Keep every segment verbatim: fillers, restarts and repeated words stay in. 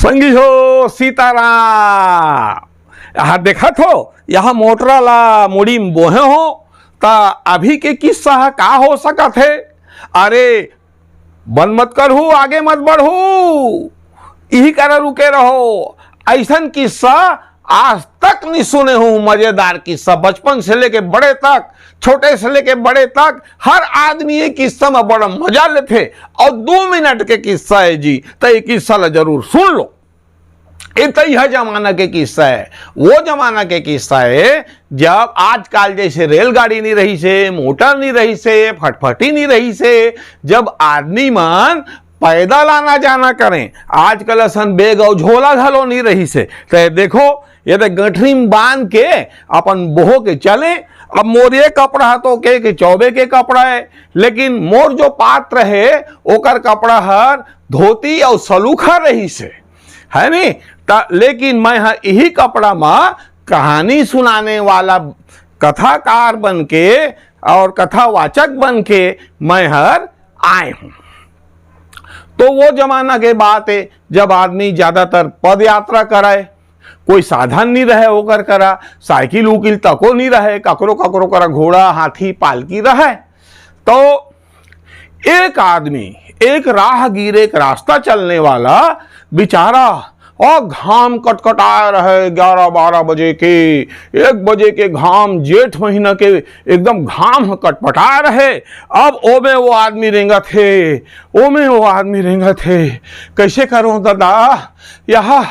संगी हो, सीताराम। यहाँ देखत हो, यहाँ मोटरा ला मुड़ी में बोहे हो, त अभी के किस्सा ह का हो सकत हे? अरे, बंद मत करहू, आगे मत बढ़हू, इही करा रुके रहो। ऐसन किस्सा आज तक नहीं सुने हूँ, मजेदार किस्सा, बचपन से लेके बड़े तक, छोटे से लेके बड़े तक, हर आदमी ये किस्सा में बड़ा मजा लेथे। और दो मिनट के किस्सा है जी, तो ये किस्सा ला जरूर सुन लो। ये तो यह जमाना के किस्सा है, वो जमाना के किस्सा है जब आजकल जैसे रेलगाड़ी नहीं रहिसे, मोटर नहीं रहिसे, फटफटी नहीं रहिसे, जब आदमी मन पैदल आना जाना करें। आजकल असन बैग अउ झोला घलो नहीं रहिसे। तो ये देखो, ये तो गठरी में बांध के अपन बोह के चले। अब मोर ये कपड़ा ह तो के, के चौबे के कपड़ा है, लेकिन मोर जो पात्र है, ओकर कपड़ा हर धोती अउ सलूखा रहिसे, है नी? त लेकिन मैं ह इही कपड़ा म कहानी सुनाने वाला कथाकार बन के और कथावाचक बन के मैं हर आए हूँ। तो वो जमाना के बात है, जब आदमी ज्यादातर पद यात्रा कराए, कोई साधन नहीं रहे ओकर करा, साइकिल उकिल तको नहीं रहे, ककरो ककरो करा घोड़ा, हाथी, पालकी रहे। तो एक आदमी, एक राहगीर, एक रास्ता चलने वाला बेचारा, और घाम कटकटा रहे, ग्यारह बारह बजे के, एक बजे के घाम, जेठ महीना के एकदम घाम ह कटपटा रहे। अब ओमे वो आदमी रेंगत हे, ओमे वो आदमी रेंगत हे। कैसे करो दादा, यह,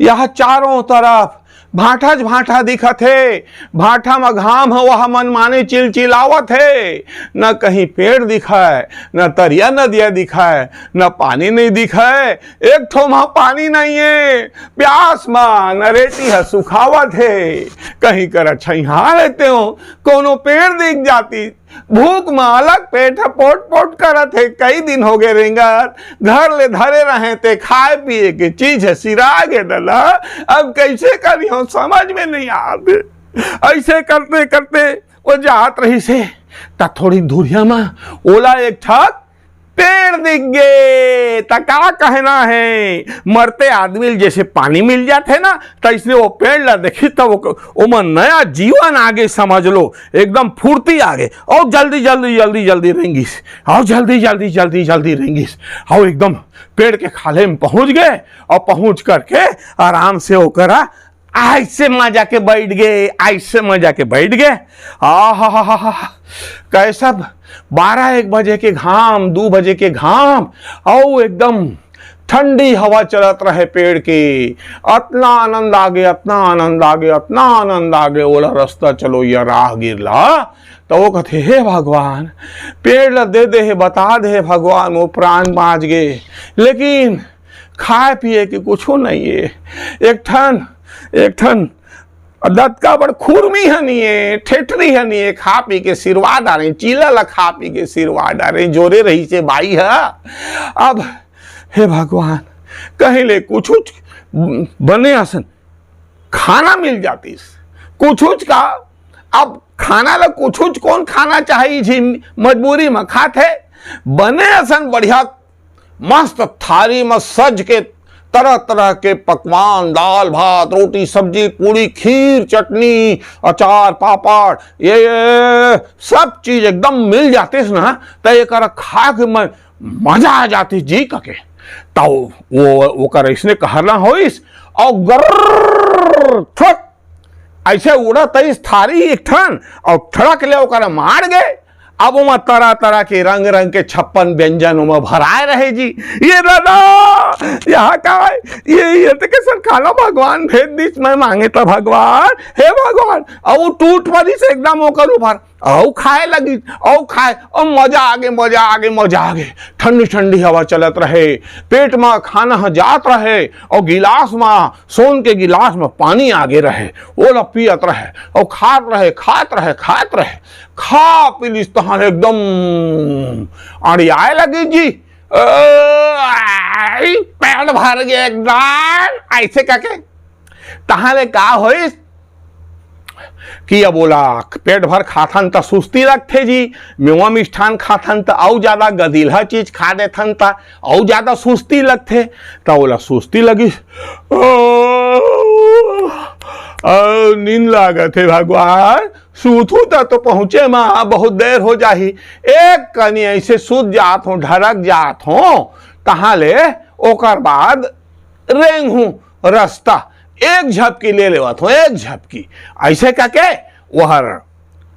यह चारों तरफ भांठा ज भांठा दिखत हे। भांठा म घाम ह, वह मनमाने चिलचिलावत हे। न कहीं पेड़ दिखय, न तरिया नदिया दिखय, न पानी नहीं दिखय। एक ठो म पानी नहीं है। प्यास म नरेटी ह सुखावत हे। कहीं करा छइहां रहते हो, कोनो पेड़ दिख जाती, भूख म अलग पेट ह पोट पोट करत हे। कई दिन हो गए रेंगत, घर ले धरे रहे ते खाए पिए के चीज ह सिरा गे ददा। अब कैसे करियो, समझ में नहीं आत। ऐसे करते करते वो जात रहिसे, त थोड़ी दूरिया म ओला एक ठक पेड़ दिख गे। त का कहना है, मरते आदमी ल जैसे पानी मिल जाथे ना, त इसने वो पेड़ ला देखी, त वो, ओमा नया जीवन आगे, समझ लो, एकदम फुर्ती आगे। और जल्दी जल्दी जल्दी जल्दी रेंगिस, और जल्दी जल्दी जल्दी जल्दी रेंगिस, और एकदम पेड़ के खाले में पहुंच गए। और पहुंच करके आराम से ओकरा ऐसे मजा के बैठ गए, ऐसे मजा के बैठ गए। आहा, कैसा बारह एक बजे के घाम, दो बजे के घाम, और एकदम ठंडी हवा चलत रहे पेड़ के। अतना आनंद आगे, अतना आनंद आगे, अतना आनंद आगे। ओला रास्ता चलो या राहगीर ला, तो वो कथे, "हे भगवान, पेड़ ला दे दे हे, बता दे हे भगवान, वो प्राण बांच गे, लेकिन खाए पिए के कुछो नहीं है। एक ठन, एक ठन दतका बड़ खुरमी ह नहीं है, ठेठरी ह नहीं है, खा पी के सिरवा डारे, चीला ला खा पी के सिरवा डारे, जोरे रहिसे बाई ह।" अब हे भगवान, कहीं ले कुछुच बने असन खाना मिल जातिस, कुछुच का। अब खाना ला कुछुच कौन खाना चाही जी, मजबूरी में खात है। बने असन बढ़िया मस्त थारी में सज के तरह तरह के पकवान, दाल भात, रोटी सब्जी, पूड़ी, खीर, चटनी, अचार, पापड़, ये, ये सब चीज एकदम मिल जातिस ना, त एकरा खा के मैं मजा आ जातिस जी कके। त वो ओकर ऐसने कहना होइस, और गर्र थक ऐसे उड़त आइस थारी एक ठन, और ठड़क ले ओकर मार गे। अब ओमा तरह तरह के रंग रंग के छप्पन व्यंजन ओमा भराए रहे जी। ये दादा, यहाँ का है? ये, ये तो कैसन खाना भगवान भेज दिस, मैं मांगे त भगवान, हे भगवान, और वो टूट परिस एकदम ओकर ऊपर, और खाए लगी, और खाए, और मजा आगे, मजा आगे, मजा आगे। ठंडी ठंडी हवा चलत रहे, पेट में खाना ह जात रहे, और गिलास में, सोन के गिलास में पानी आगे रहे, ओला पियत रहे, और खात रहे, खात रहे, खात रहे। खा पी लिस तहां एकदम अंड़ियाए लगी जी। ओ, आई, पेट भर गया एकदम, ऐसे करके। तहां ले का होइस? कि अब ओला पेट भर खाथन त सुस्ती लगथे जी, मेवा मिष्ठान खाथन त अउ ज्यादा गदिलहा चीज खा देथन त अउ ज्यादा सुस्ती लगथे, त ओला सुस्ती लगिस। ओ, ओ, नींद लागत हे भगवान, सूतहूं त तो पहुंचे म बहुत देर हो जाही। एक कनी ऐसे सूत जात हों, ढरक जात हों, तहां ले ओकर बाद रेंगहूं रस्ता, एक झपकी ले लेवत हों, एक झपकी। ऐसे कके ओहर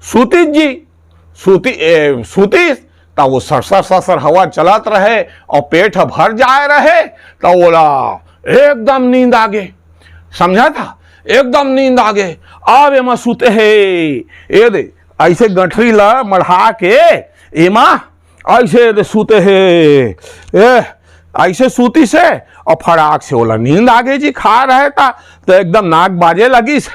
सूतिस जी, सूती, ए, सूतिस, त वो सरसर सरसर हवा चलत रहे अउ पेट ह भर जाए रहे, त ओला एकदम नींद आगे। समझा था? एकदम नींद आगे। अब एमा सूते हे, ए दे, ऐसे गठरी ला मढ़ा के एमा ऐसे दे सूते हे। ए, ऐसे सूतिस हे अउ फड़ाक से ओला नींद आगे जी। खा रहे था त एकदम नाक बाजे लगिस।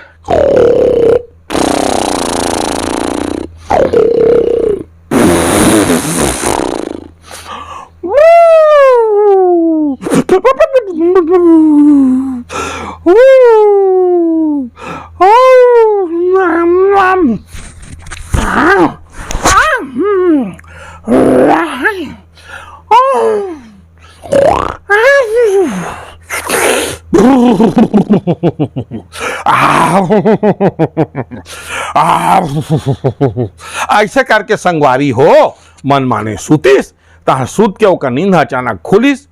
ऐसे करके संगवारी हो, मनमाने सुतिस, तहाँ सुत के ओकर नींद ह अचानक खुलिस।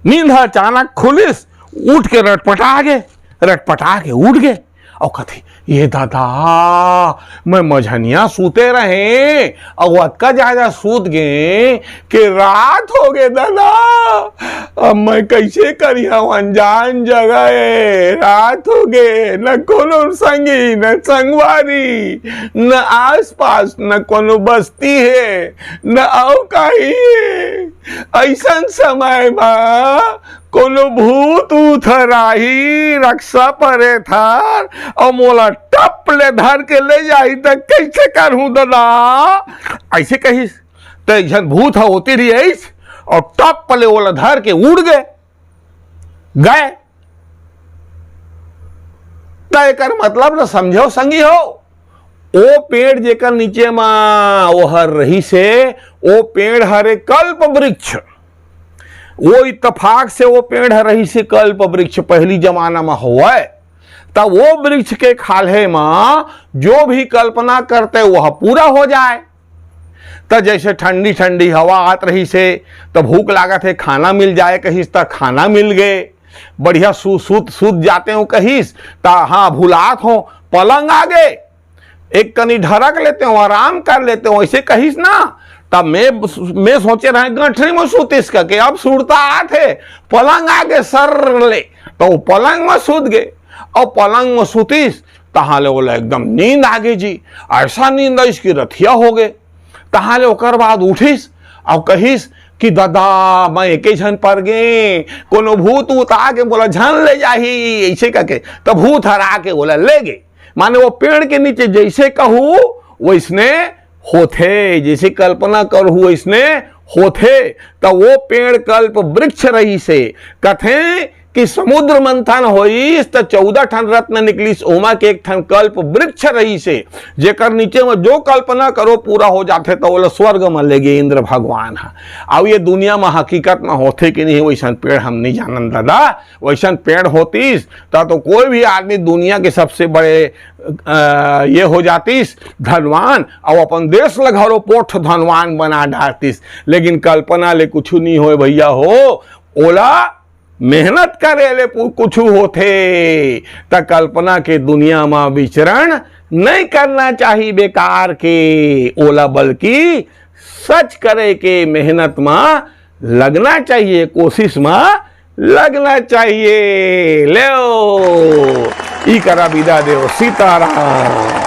नींद ह अचानक खुलिस, उठ के रटपटा गे, रटपटा के उठ गे। अउ कथे, "ये दादा, मैं मझनिया सुते रहे, अउ अतका ज्यादा सुत गे के रात हो गे दादा। अब मैं कैसे करिहंव, अनजान जगह ए, रात हो गे, न कोनो संगी, न संगवारी, न आसपास, न कोनो बस्ती हे, न अउ काही हे। अइसन समय म कोनो भूत उत हर आही, रक्सा परे थर, अउ मोला टप ले धर के ले जाही, त कइसे करहूं ददा?" अइसे कहिस। त एक झन भूत ह ओती रहिस, अउ टप ले ओला धर के उड़ गे, गए। त एकर मतलब ल समझो संगी हो, ओ पेड़ जेकर नीचे म ओहर रहिस हे, ओ पेड़ हरे कल्प वृक्ष। वो इत्तफाक से वो पेड़ ह रहिस हे कल्प वृक्ष, पहली जमाना म होवय, त वो वृक्ष के खाल्हे म जो भी कल्पना करते, वह पूरा हो जाए। त जैसे ठंडी ठंडी हवा आत रहिस हे, त भूख लागत हे, खाना मिल जाए कहिस, त खाना मिल गे। बढ़िया सू-, सूत, सूत जाते हो कहिस, त हाँ, भुलात हो, पलंग आ गे, एक कनी ढरक लेते हो, आराम कर लेते हो, ऐसे कहिस ना। तब मैं, मैं सोचे रहे गठरी में सूतिस करके, अब सुरता आत हे, पलंग आ गे सर ले, त वो पलंग में सूत गे। अउ पलंग में सूतिस, तहाँ ले ओला एकदम नींद आ गे जी, ऐसा नींद आइस कि रतिया हो गे। तहाँ ले ओकर बाद उठिस अउ कहिस कि "ददा, मैं एके झन पर गे, कोनो भूत उत आके मोला झन ले जाही," ऐसे करके। त भूत हर आके ओला ले गे। माने वो पेड़ के नीचे जैसे कहू वैसने होथे, जैसे कल्पना करहू वैसने होथे। त वो पेड़ कल्प वृक्ष रहिस हे। कथे कि समुद्र मंथन होइस त चौदह ठन रत्न निकलिस, ओमा के एक ठन कल्प वृक्ष रहिस हे, जेकर नीचे म जो कल्पना करो पूरा हो जाथे, त ओला स्वर्ग म ले गे इंद्र भगवान ह। अउ ये दुनिया म हकीकत म होथे कि नहीं, वैसन पेड़ हम नहीं जानन दादा। वैसन पेड़ होतिस त तो कोई भी आदमी दुनिया के सबसे बड़े, अ, ये हो जातिस धनवान, अउ अपन देश ल घलो पोठ धनवान बना डारतिस। लेकिन कल्पना ले कुछु नहीं होय भैया हो, ओला मेहनत करे ले पु-, कुछु होथे। त कल्पना के दुनिया म विचरण नहीं करना चाही बेकार के, ओला बल्कि सच करे के मेहनत म लगना चाहिए, कोशिश म लगना चाहिए। लेव, ई करा बिदा देव, सीताराम।